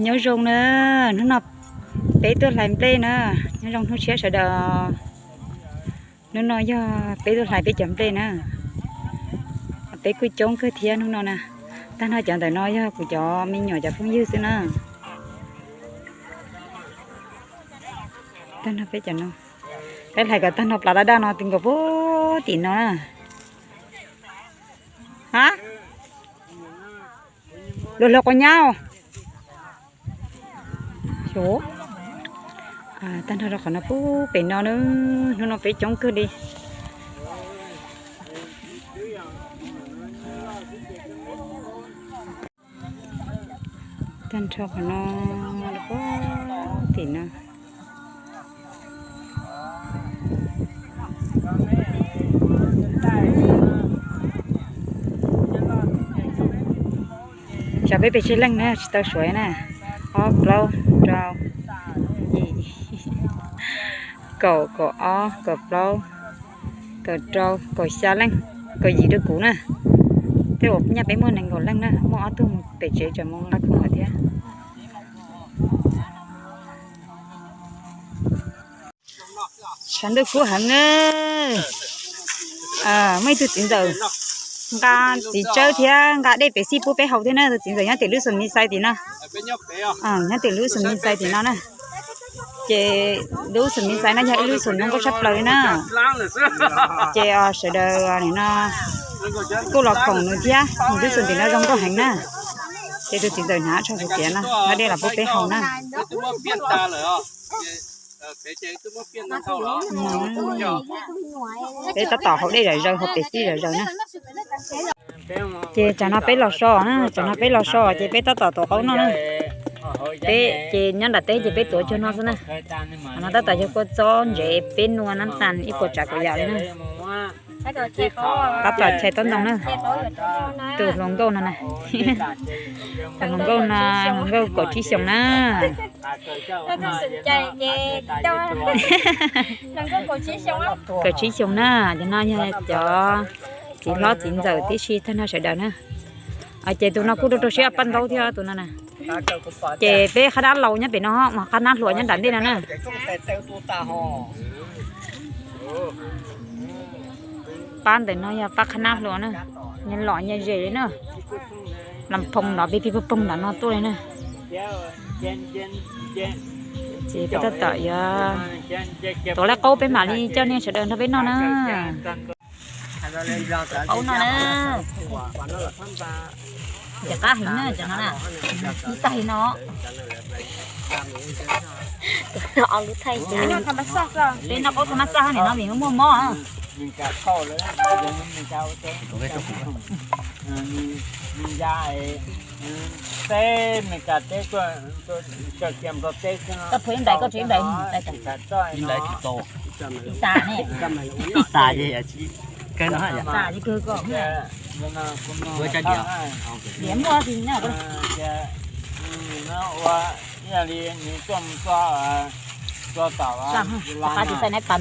Nyob zoo na, hnub no peb tuaj hlais nplej na, nyob zoo hnub tshiab sawv daws. Hnub no yog peb tuaj hlais peb cov nplej na. Peb kuj coob kawg thiab hnub no na. Tag nrho cov ntawm no yog kuv cov me nyuam cov phooj ywg xwb na. Tag nrho peb cov no, peb hlais kom tag nrho plav daj daj no ti nkaus puag tim no na. Ha, luag hluas quas nyab. Tag nrho rau qhov no puag pem no na, hnub no peb coob kawg li. Tag nrho qhov no, puag tim no. Xyov peb pes tsawg leej na, tsis tau suav na. Ob, plaub, rau, yim, kaum, kaum ob, kaum plaub, kaum rau, kaum xya leej, kaum yim rau kuv na. Tej uas nyaj peb muaj nees nkaum leej na, muaj ob tug mus pem tsev tseem mus nqa khoom lawm thiab. Tshav ntuj kub heev na. Muaj ib tug txiv ntxawm nqa txiv tsawb thiab nqa dej pem xij pub peb haus thiab na. Tus txiv ntxawm nyob tim lub xus mis xais tim no. Nyob tim lub xus mis xais tim no na. Ces lub xus mis xais no yog ib lub xus zoo nkauj tshaj plaws li na. Ces sawv daws nim no kuj los koom nws thiab, nws lub xus tim no zoo nkauj heev na. Ces tus txiv ntxawm hnav tsho xwb tias no, nqa dej los pub peb haus na. Peb tab tom haus dej zom zaws, haus pem xij zom zaws na. Ces tsam no peb los so na, tsam no peb los so ces peb tab tom tuav qaub noj na. Peb ces nyob nram teb ces peb tuav cuag no xwb na. Qhov no tab tom yog kua txob ntsev peb nua nab tas ib puas tsav kaum yam li na. Tab tom chais taub ntoo na. Tus hluas nkauj no na, tus hluas nkauj no, hluas nkauj kaum tsib xyoos na. Kaum tsib xyoos na, cov no yog cov txiv hlob txiv ntxawm tib si tag nrho sawv daws na. Ces tus no kuj rau rau siab paj ntaub thiab tus no na. Ces peb qhab nab laus nyob pem no, mas qhab nab hluas nyob nram ntej no na. Pab ntawm no yog pab qhab nab hluas na, nyias lom nyias zem li na. Las phoos nrov pig pig poog poog nram no tuaj li na. Ces peb tab tom yuav tuav lawv qaub peb mam li coj nej sawv daws nrog peb noj na. Qaub no na. Ces qab heev na, cov no na. Ib taig no. Peb noj qaub tha mab xaj nim no vim muaj mob. Teb Meskas teb, koj tsis nraiv, koj tsis nraiv. Ib tas ne. Ib tas ces kawg no, tas ces kawg koj. Diav muaj tsis nyob. Ib yam li nws tuaj mus tua, tua tom Qa tsis xav nais pas.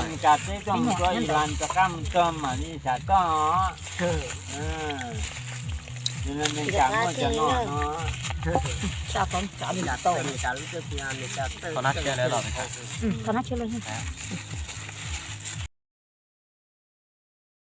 Meskas teb tuaj mus tua Iran rov qab mus tua mam li xyav koj. Meskas muaj cov no no. Meskas lub teb, Meskas teb. Thov nab tsheb los.